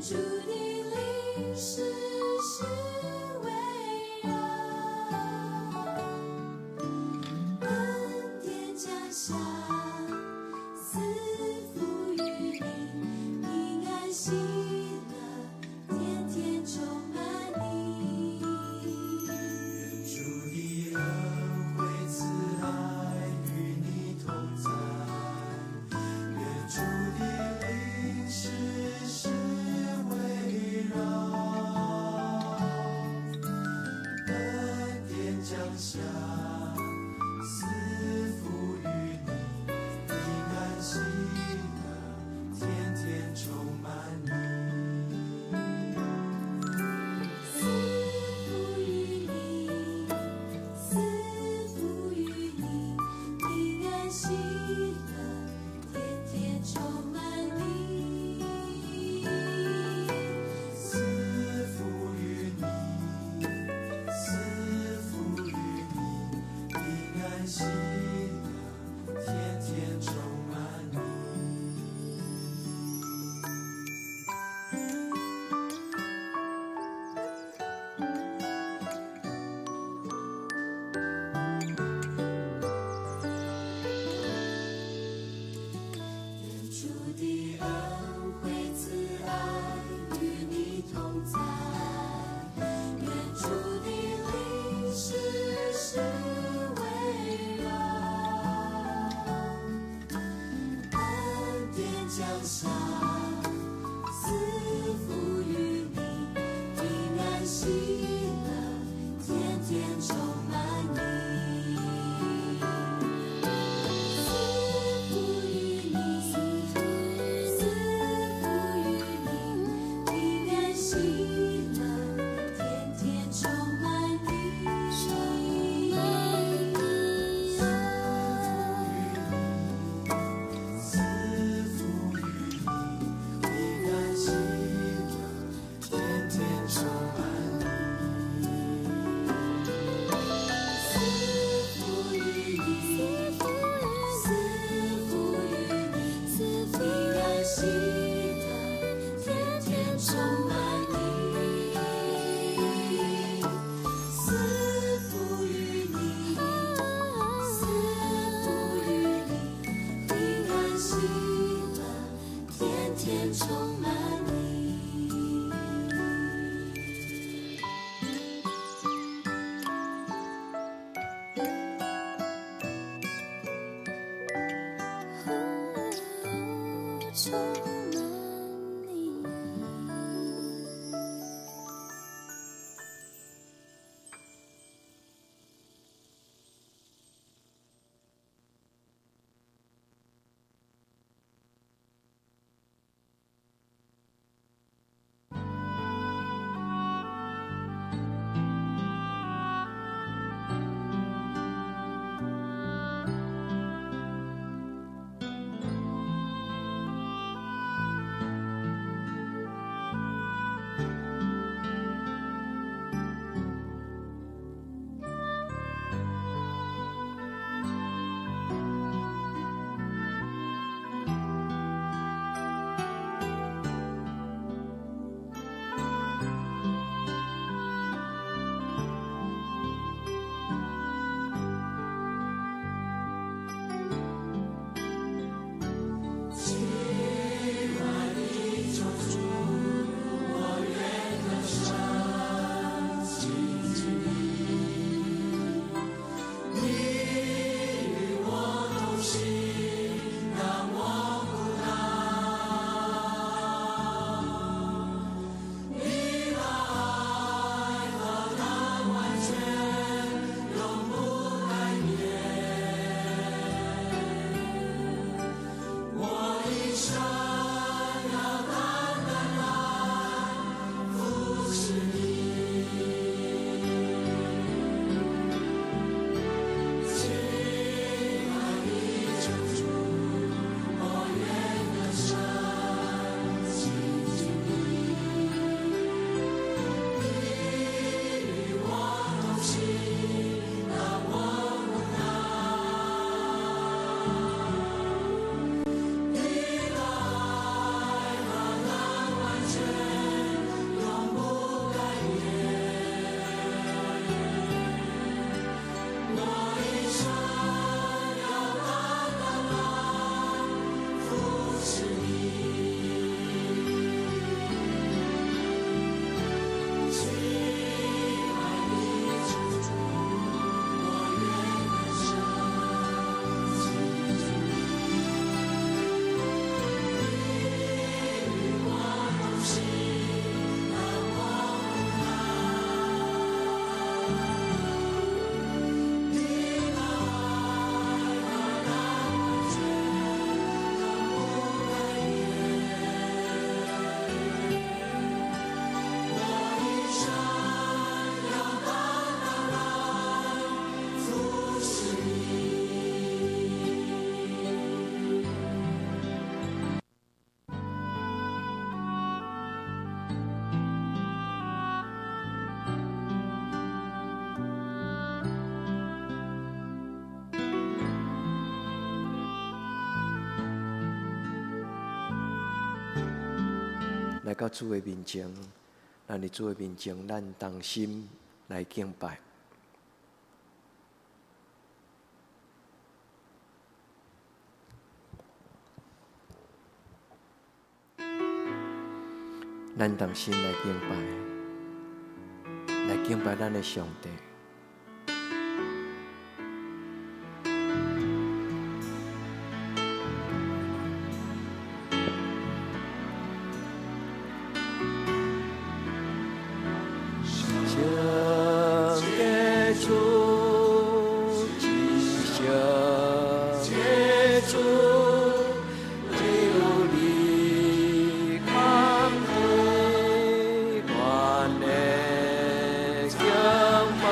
主的靈時時圍繞，恩典降下，賜福與你，平安喜樂，天天充滿你。願主的恩惠慈愛與你同在，願主的靈時時圍繞，恩典降下，賜福與你，平安喜樂，天天充滿你。賜福與你，賜福與你，平安喜樂，天天充滿你。賜福與你，賜福與你，平安喜樂，天天充滿你。願主的恩惠慈愛與你同在，願主的靈時時圍繞，恩典降下，賜福與你，平安喜樂，天天充滿你。賜福與你，賜福與你，平安喜樂，天天充滿你。賜福與你，平安喜樂，天天充滿你。賜福與你，賜福與你，平安喜樂，天天充滿你。賜福與你，賜福與你，平安喜樂，天天充滿你。充滿你。來到主的面前，咱佇主的面前，咱同心來敬拜。咱同心來敬拜，來敬拜咱的上帝。聖潔主，至聖潔主，只有你堪配，阮的敬拜。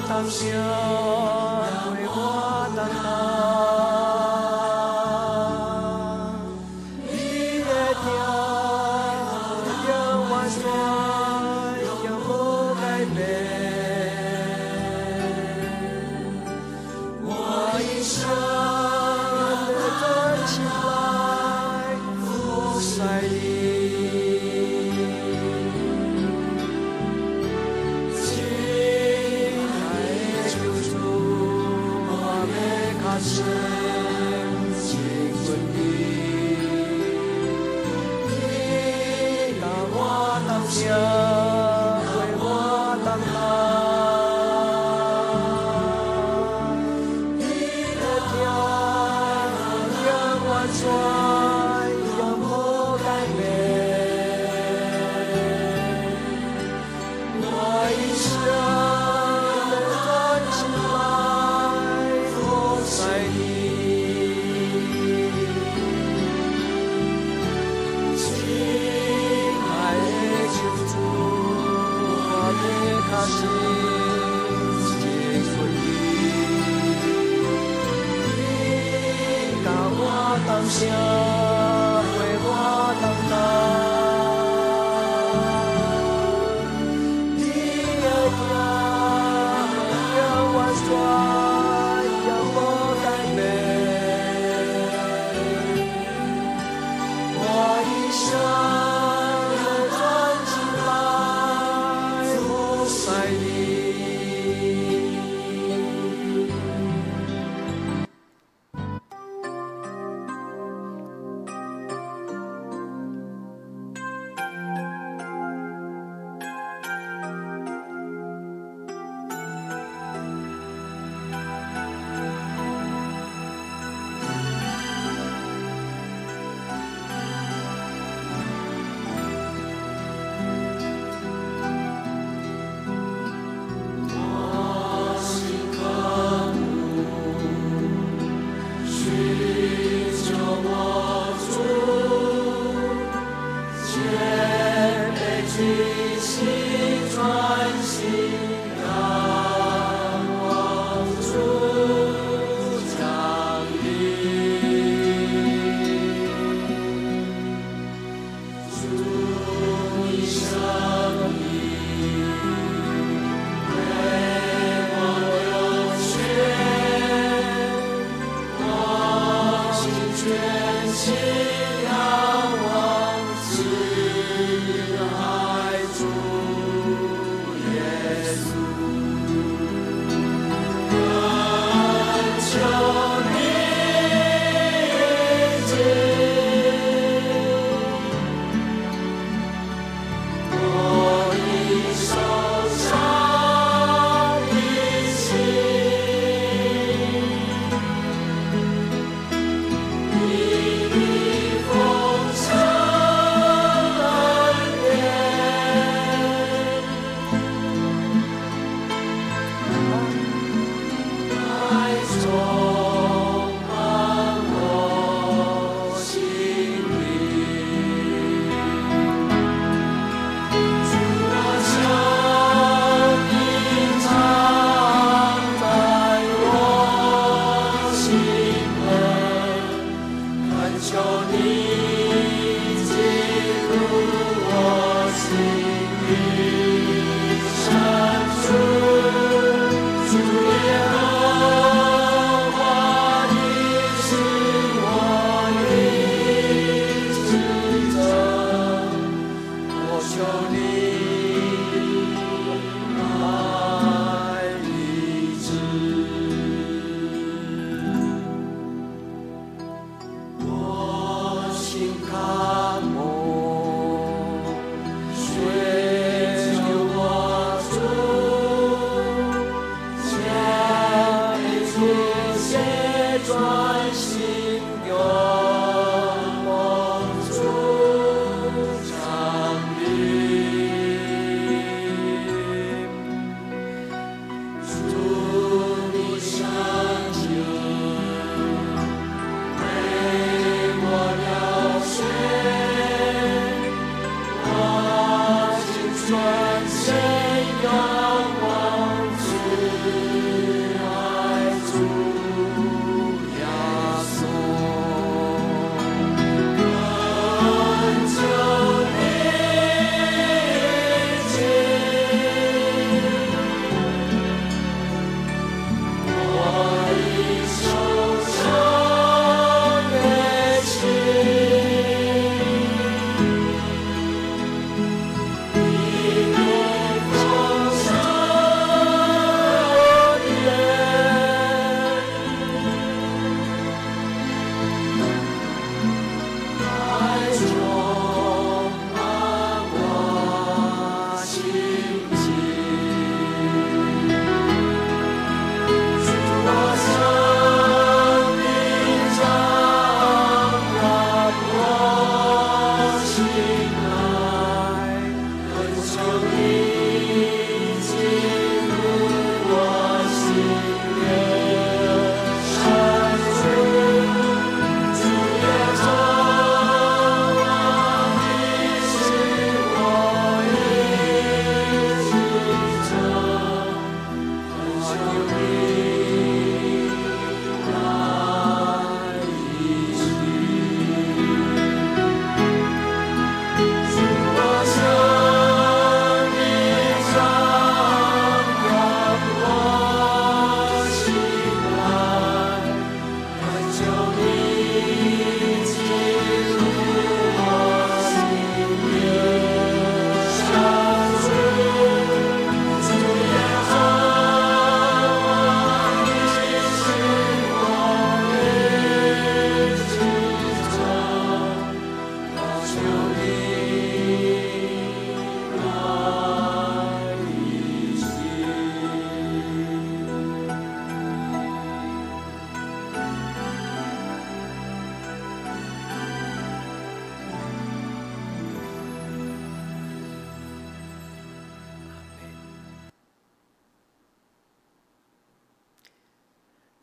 同行，陪我同担。你的疼永完全也無改變。我一生欲專心來服侍你。親愛的救主，我欲較深親近你。你佮我同行，陪我同擔。你的疼永完全也無改變。我一生欲專心來服侍你。親愛的救主，我欲較深親近你。你佮我同行，陪我同擔。你的疼永完全也無改變。我一生欲專心來服侍你。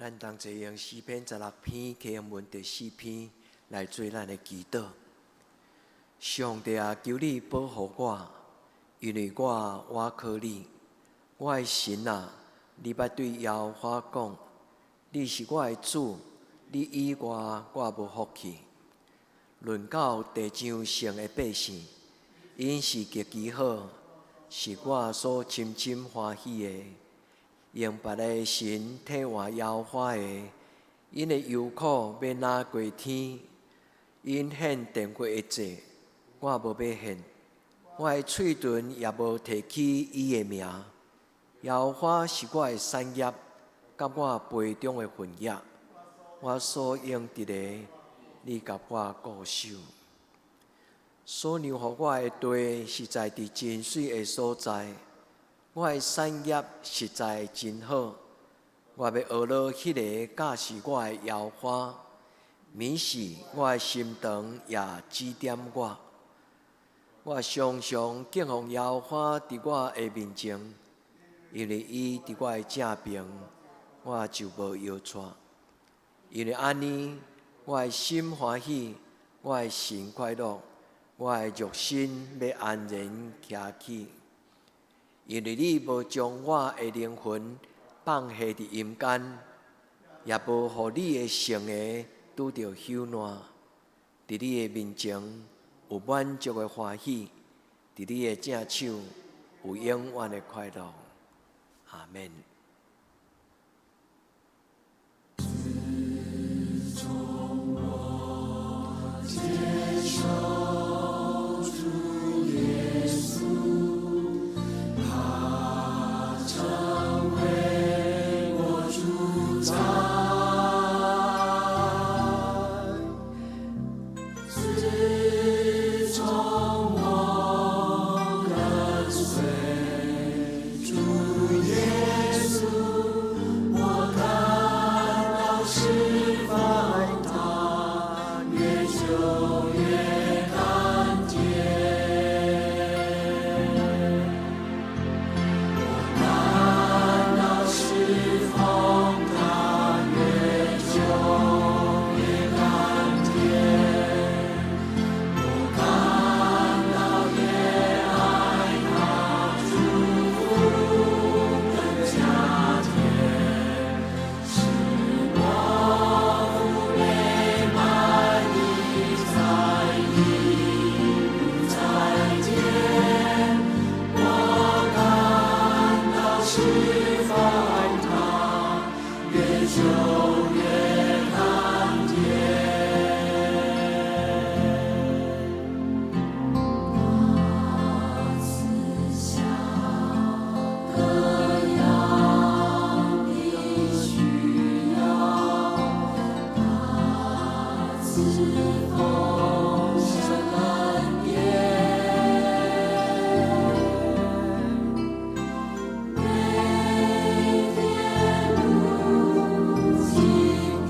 咱同齊用詩篇十六篇，經文第四篇來做咱的祈禱。上帝啊，求你保護我，因為我倚靠你。我的神啊，你捌對耶和華講：你是我的主，你以外我無福氣。論到地上聖的百姓，𪜶是極其好，是我所深深歡喜的。用別个神替換耶和華的，𪜶的憂苦欲若過天。𪜶獻奠過的祭，我無欲獻；我的喙唇也無提起伊的名。耶和華是我的產業，佮我杯中的份額，我所應得的，你共我顧守。所讓予我的地，實在佇真媠的所在。我的產業實在真好，我欲學落彼个教示我的耶和華，暝時我的心腸也指點我。我常常敬奉耶和華佇我的面前，因為伊佇我的正爿，我就無搖掣。因為按呢，我的心歡喜，我的神快樂，我的肉身欲安然徛起。因為你無將我的靈魂放下佇陰間，也無予你的聖的拄著朽爛。佇你的面前有滿足的歡喜，佇你的正手有永遠的快樂。阿門。自從我接受主耶穌，他成為我主宰。自從我跟隨主耶穌，我感到侍奉他越久越甘甜。我感到侍奉他越久越甘甜。我感到越愛他，祝福更加甜，使我福美滿溢在地不在天。我感到侍奉他越久越甘甜。他賜下各樣的需要，他賜豐盛恩典，每天路經過。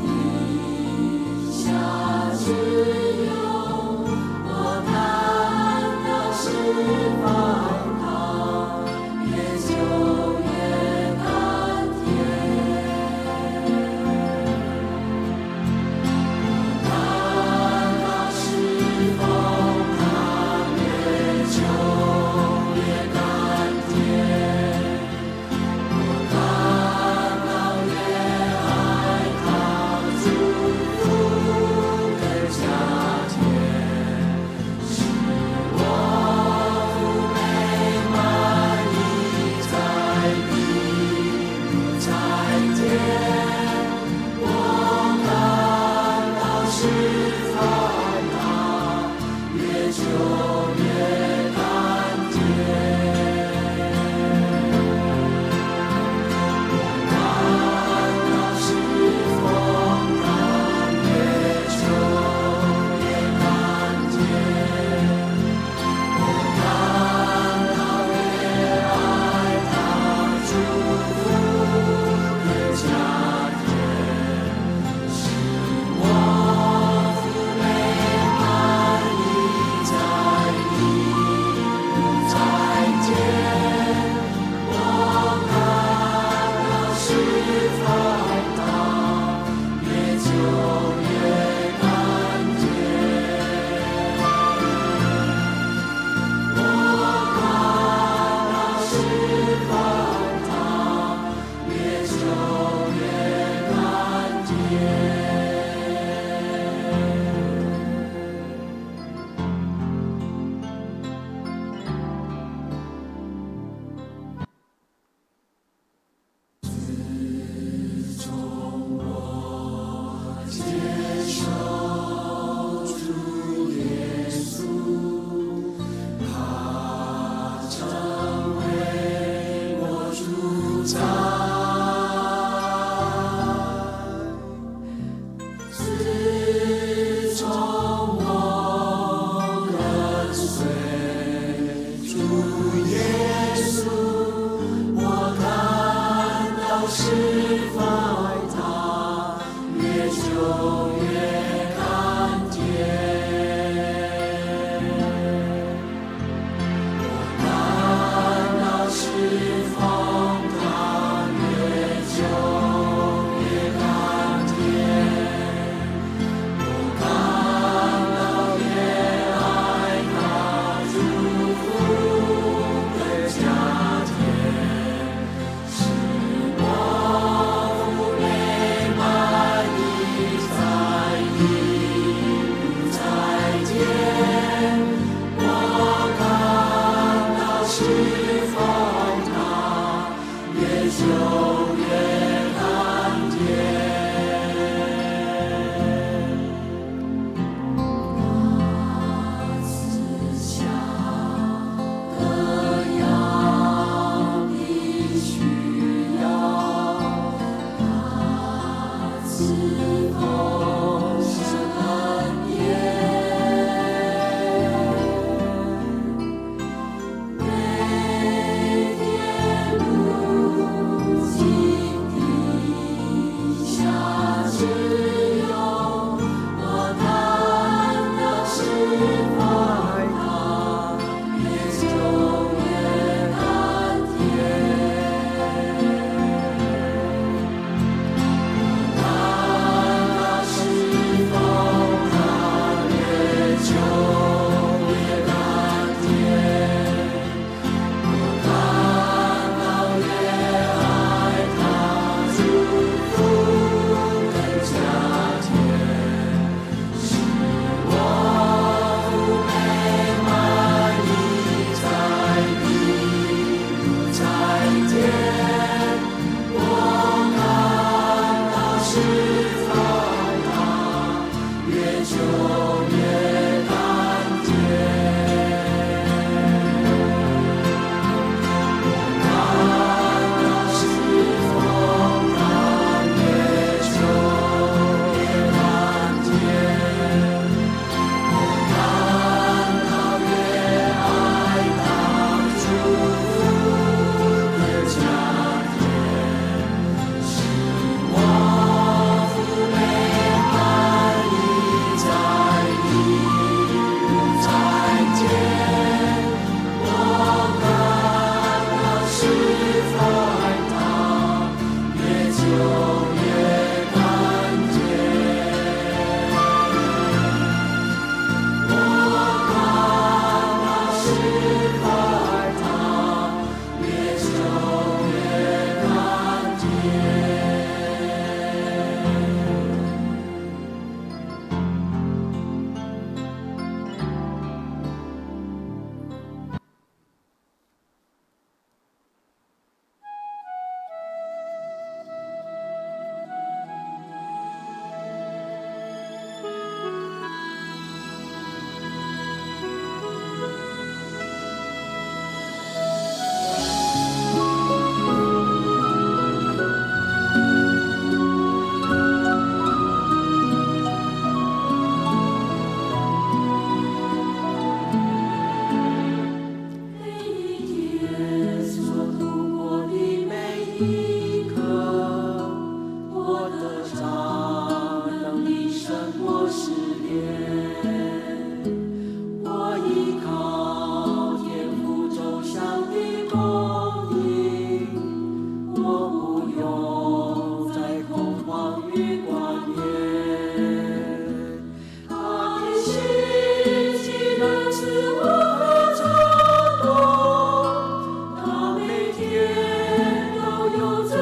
天都有。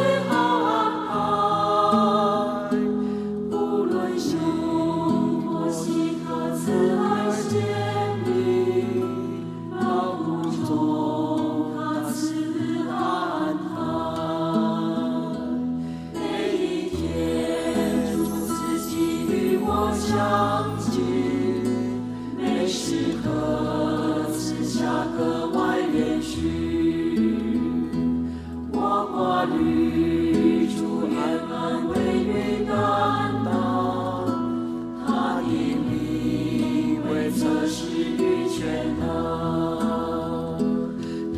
話語，主願安慰與擔當，他的靈為測試與全能，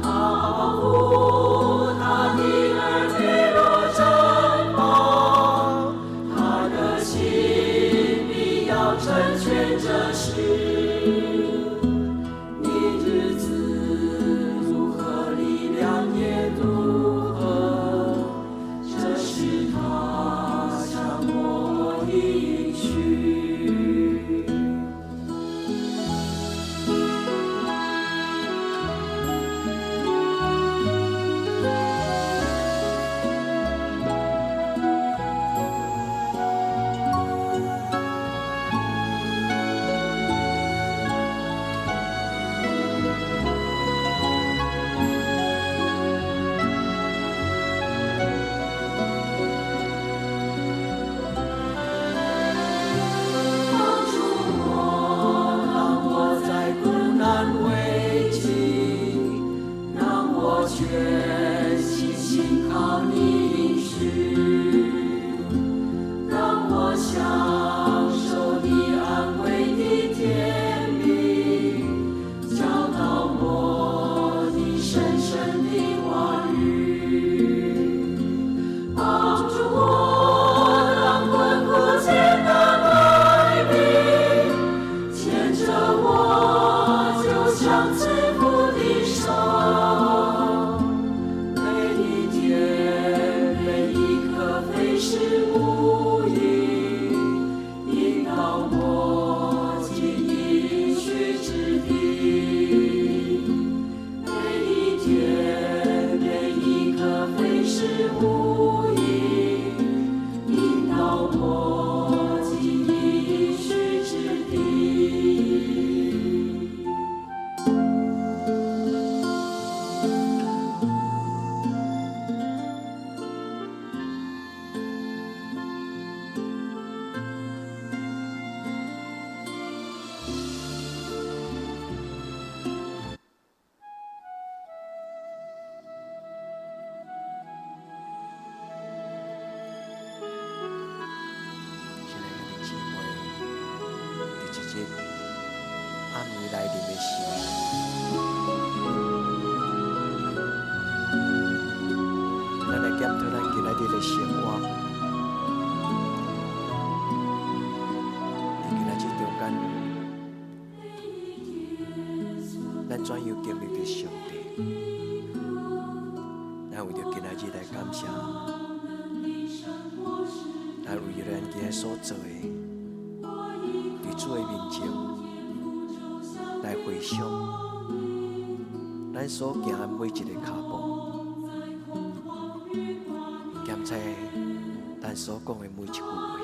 他保護他的兒女若珍寶，他的心必要成全這事。你日子如何，力量也如何，這是他向我應許。幫助我，當我在苦難危急，讓我全心信靠你應許，讓我享受你安慰的甜蜜，教導我你深深的話語，幫助我當困苦艱難來臨，牽着我就像慈父的手，每一天每一刻飛逝無影，引導我進應許之地。每一天每一刻飛逝無影，引導我進應許之地。親愛的姊妹，佇這日暗暝來臨的時，咱來檢討咱今仔日的生活。佇今仔日中間，咱怎樣經歷著上帝？咱為著今仔日來感謝，咱為著咱今日所做的，佇主的面前來回想，咱所行的每一個跤步，檢查咱所講的每一句話。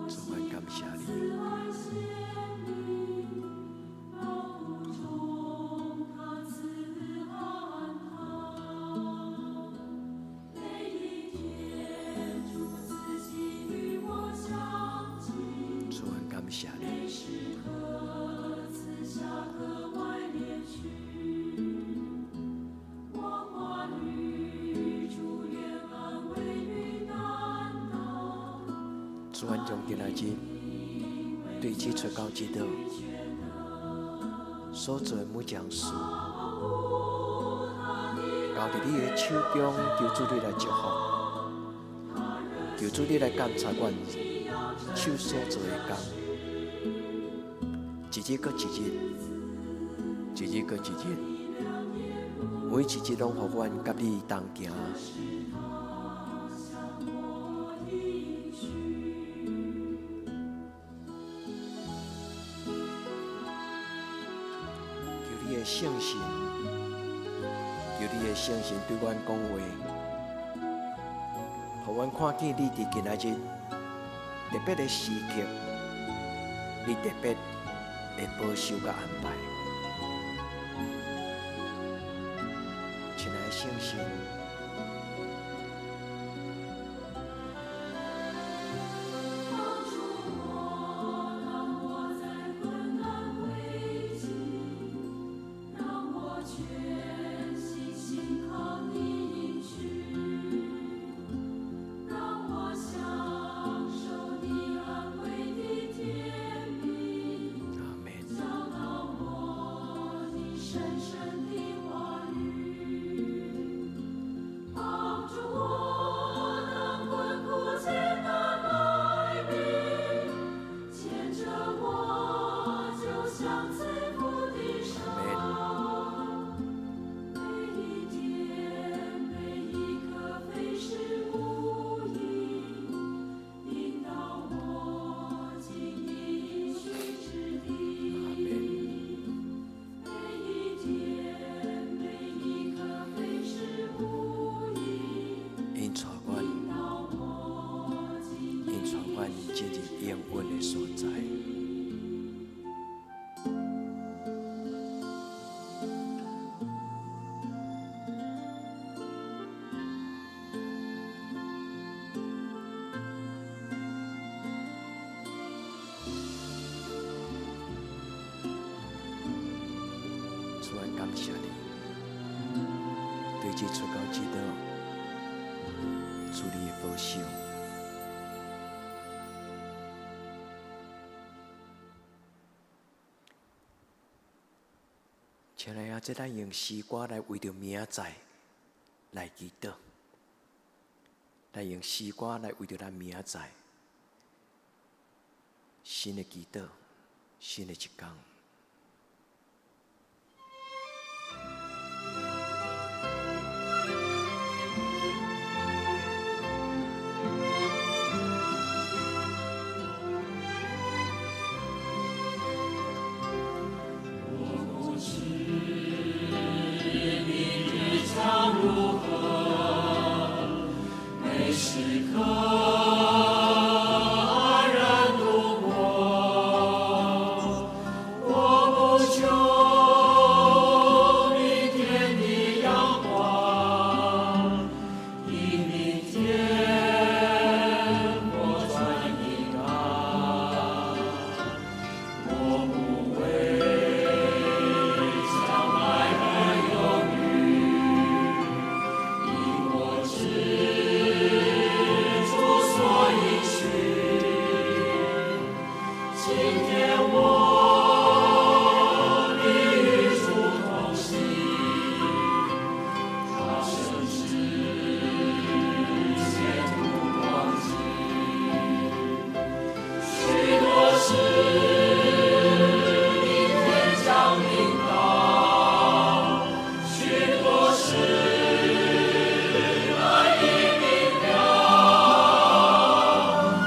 主，阮感謝你。主，阮感謝你。主，阮將今仔日對日出到這度所做的每一項事，交佇你的手中，求主你來祝福，求主你來監察阮手所做的工，一日閣一日，一日閣一日，每一日攏予阮佮你同行。求你的聖神，求你的聖神對阮講話，予阮看見你佇今仔日特別的時刻，你特別的保守佮安排。親愛的聖神，進入應允的所在。主啊，感謝你，對這出口之道，主你的保守。親愛啊，這咱用詩歌來為著明仔載來祈禱，來用詩歌來為著咱明仔載新的祈禱，新的一工。如何？每時刻安然度過。我不求明天的陽光，因明天我轉一剛。我不為將來而憂慮。因我知主所應許，今天我必與主同行，他深知前途光景，許多事明天將臨到，許多事難以明了，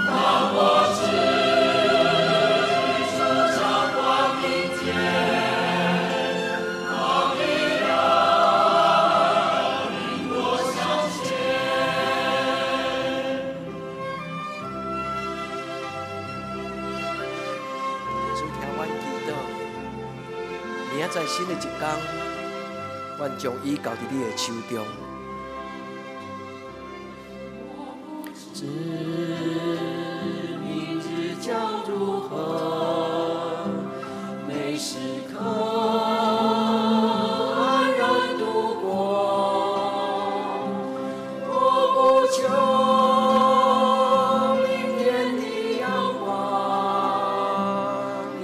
但我知主掌管明天，他必然領我向前。主聽阮祈禱，明仔載新的一工，阮將伊交佇你的手中。知明日將如何，每時刻安然度過。我不求明天的陽光，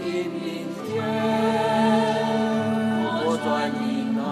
因明天我轉一剛。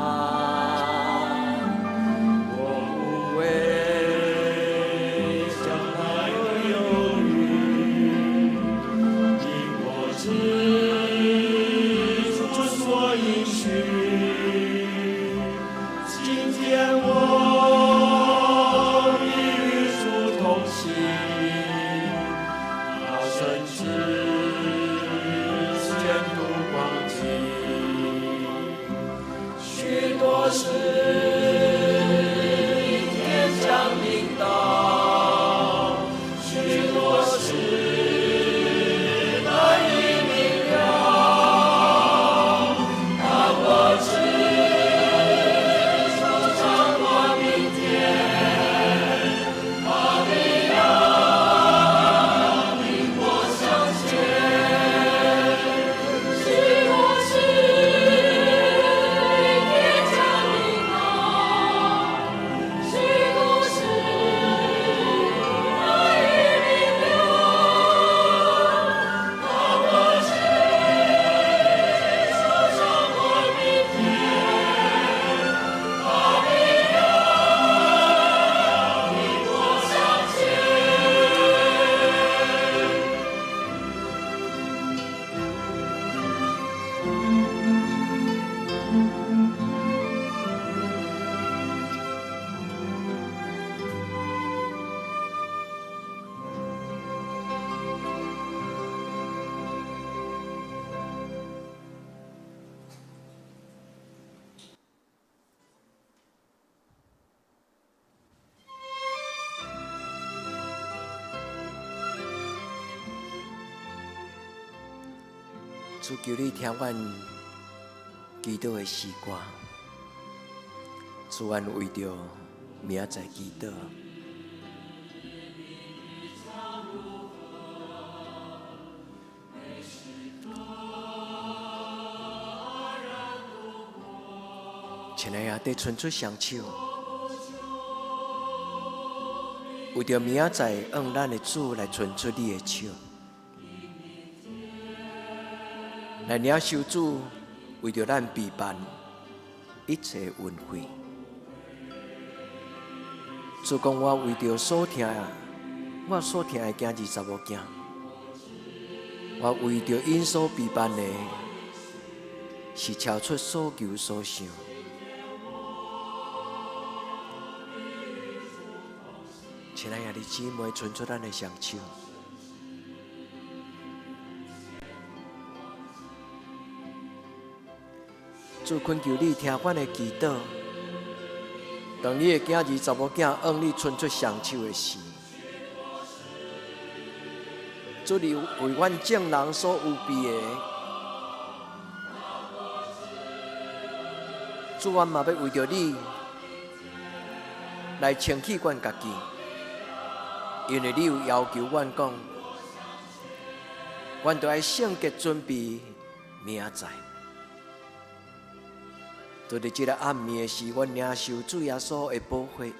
主，求你聽阮祈禱的詩歌，主，阮為著明仔載祈禱。親愛的，伫伸出雙手，為著明仔載，向咱的主來伸出你的手，來領受主為著咱備辦一切恩惠。主講，我為著所疼，我所疼的囝兒查某囝，我為著𪜶所備辦的，是超出所求所想。親愛的姊妹，伸出咱的雙手。主懇求你聽阮的祈禱。當你的囝兒查某囝向你伸出雙手的時，主，你為阮眾人所預備的，主，阮嘛欲為著你來清洗阮家己，因為你有要求阮講，阮著愛聖潔準備明仔載。就佇這个暗暝的時，阮領受主耶穌的寶血。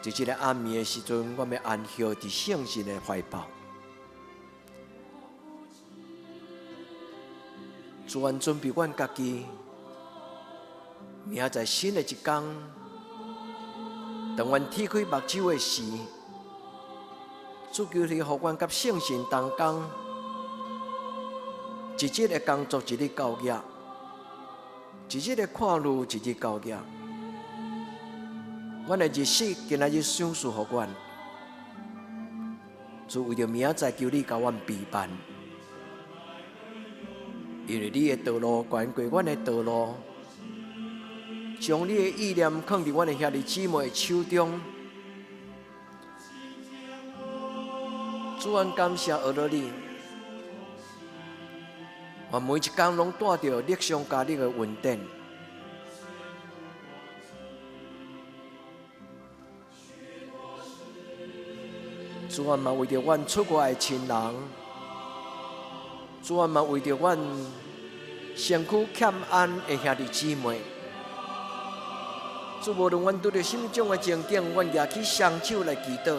佇這个暗暝的時陣，阮欲安歇佇聖神的懷抱。主，阮準備阮家己，明仔載新的一工，當阮鐵開目睭的時，主，求你予阮佮聖神同工，一日的工作，一日交業。一日的看路，一日交業。阮的日式今仔日賞賜予阮，主，為著明仔載，求你共阮備辦，因為你的道路懸過阮的道路，將你的意念囥佇阮的兄弟姊妹的手中。主，阮感謝阿羅你。我每一工攏帶著力上加力的恩典。主啊，嘛為著阮出外的親人，主啊，嘛為著阮身軀欠安的兄弟姊妹，主，無論阮拄著啥物種的情景，阮舉起雙手來祈禱，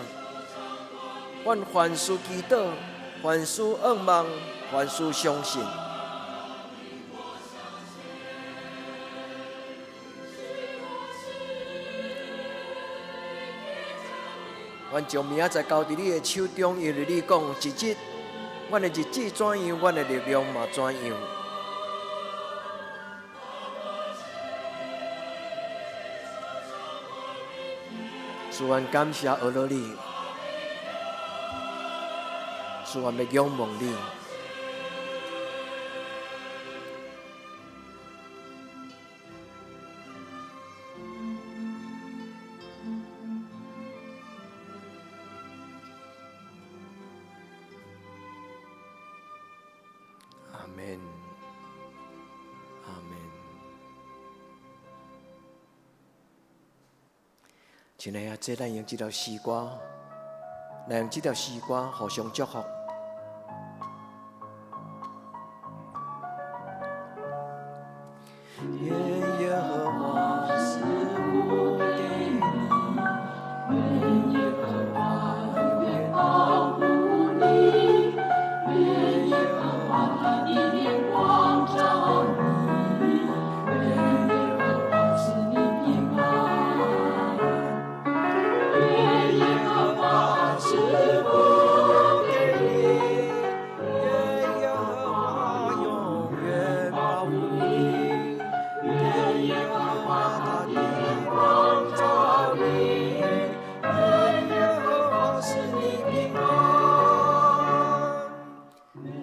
阮凡事祈禱，凡事仰望，凡事相信。阮將明仔載交佇你的手中，因為你講一日，阮的日子怎樣，阮的力量嘛怎樣。主，阮感謝阿羅你，主，阮欲仰望你。阿們，阿們。親愛的，這咱用這條詩歌，來用這條詩歌互相祝福。願耶和華賜福給你，願耶和華永遠保護你，願耶和華他的臉光照你，願耶和華賜你平安，願耶和華賜福給你，願耶和華永遠保護你。願耶和華他的臉光照你，願耶和華賜你平安。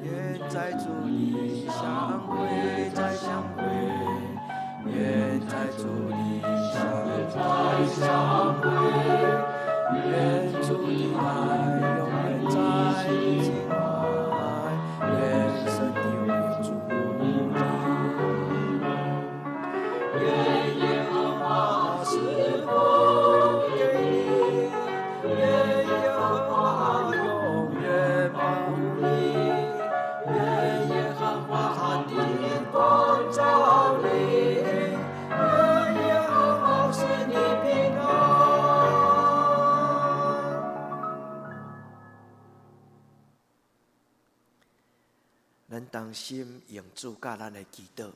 願在主裡相會再相會，願在主裡相會再相會，願主的愛永遠在你心懷，願神咱同心用主教咱的祈禱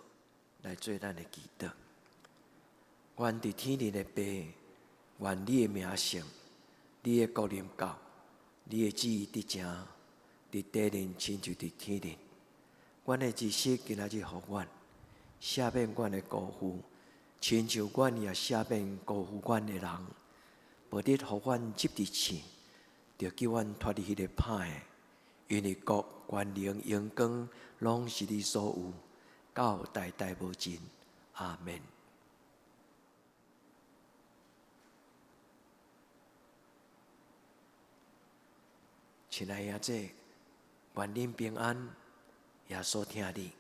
來做咱的祈禱。阮佇天頂的父，願你的名聖，你的國臨到，你的旨意得成，佇地面親像佇天頂。阮的日食今仔日予阮，赦免阮的辜負，親像阮也赦免辜負阮的人。無得予阮入佇試，著救阮脫離彼个歹的。因為國、權能、榮光，攏是你所有，到代代無盡。阿門。親愛的兄弟，願恁平安，耶穌疼你。